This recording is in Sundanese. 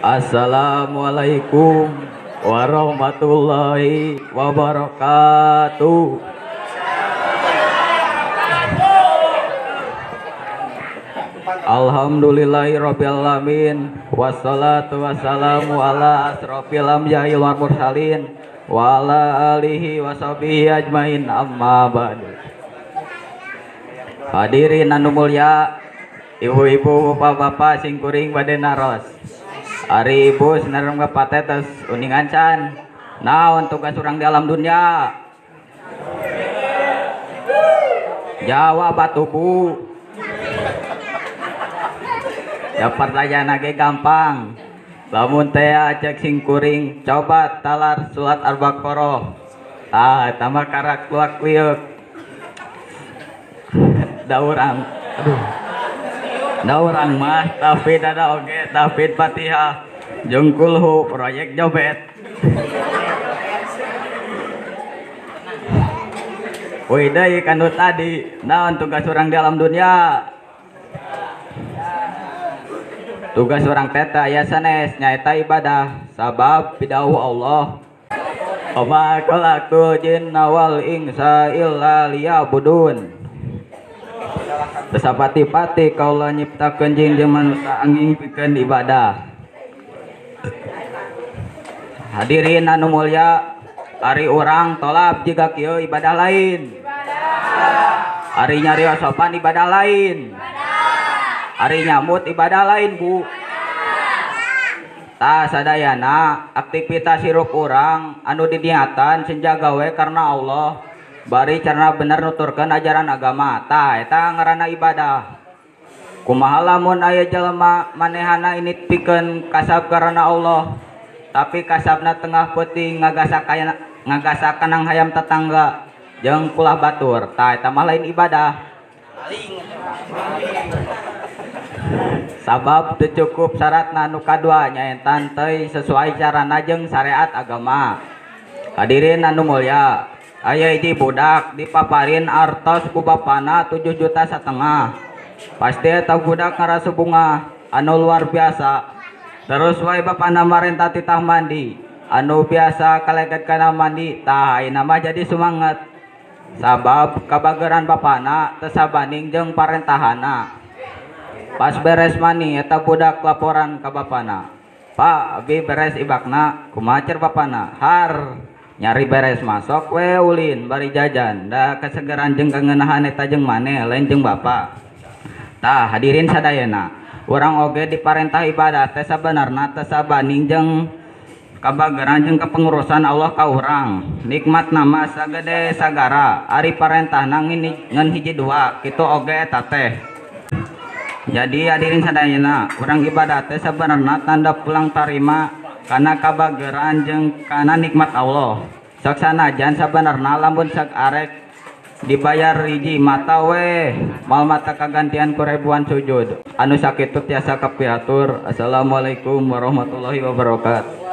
Assalamualaikum warahmatullahi wabarakatuh. Alhamdulillahirabbil alamin wassalatu wassalamu ala asrofil anbiya'i wal mursalin wa ala alihi washabihi ajmain amma ba'du. Hadirin anu mulya, ibu-ibu, bapak-bapak sing kuring bade naros. Ari ibu senerem kepate tos uningan can. Naon tugas urang di alam dunia? Jawab atuh Bu. Ya pertanyaan ge gampang. Lamun teh cek sing kuring coba talar surat Al-Baqarah. Ah, eta mah karak luak liuk. Da urang. Aduh. Da urang mah tafid ada oge tafid Fatihah jeung kulhu proyek jobet. Wih deui kanu tadi, naon tugas urang di alam dunia? Tugas orang teta ya sanes nyaeta ibadah sabab pidauh Allah. Wa ma khalaqtul jinna wal insa illa liya'budun. Tesapati-pati kaula nyiptakeun jin jeung manusia angin pikeun ibadah. Hadirin anu mulya, ari urang tolab jiga kieu ibadah lain. Ari nyarios sopan ibadah lain. Ari nyamut ibadah lain Bu. Tah sadayana aktivitas hirup urang anu diniatan senja gawe karena Allah bari carana bener nuturkeun ajaran agama. Tah eta ngaranna ibadah. Kumaha lamun aya jelema manehana ini pikeun kasab karena Allah tapi kasabna tengah peuting ngagasak kanang hayam tetangga jeung pulah batur. Tah eta mah lain ibadah. Sabab teu cukup syaratna nu kadua nyaeta teu sesuai carana jeung syariat agama. Hadirin anu mulya, aya hiji budak dipaparin artos ku bapana 7,5 juta. Pasti eta budak ngarasa bungah anu luar biasa. Terus wae bapana marentah titah mandi, anu biasa kaleget kana mandi, tah ayeuna mah jadi sumanget. Sabab kabageran bapana teu sabaning jeung parentahana. Pas beres mani eta budak laporan ka bapana. Pak, abi beres ibakna, kumaha cer bapana? Har, nyari beres masok we ulin bari jajan. Da kasegeran jeung kangenahan eta jeung maneh lain jeung bapa. Tah hadirin sadayana, urang oge diparentah ibadah teh sabenerna teu sabaning jeung kabageran jeung kepengurusan Allah ka urang. Nikmat nama sagede sagara, ari parentahna ngan hiji dua, kitu oge eta teh. Jadi hadirin sadayana, urang ibadah teh sabenerna tanda pulang tarima kana kabageran jeung kana nikmat Allah. Sok sanajan sabenerna lamun sok arek dibayar hiji mata we, mal mata kagantian ku ribuan sujud. Anu sakitu tiasa kapiatur. Assalamualaikum warahmatullahi wabarakatuh.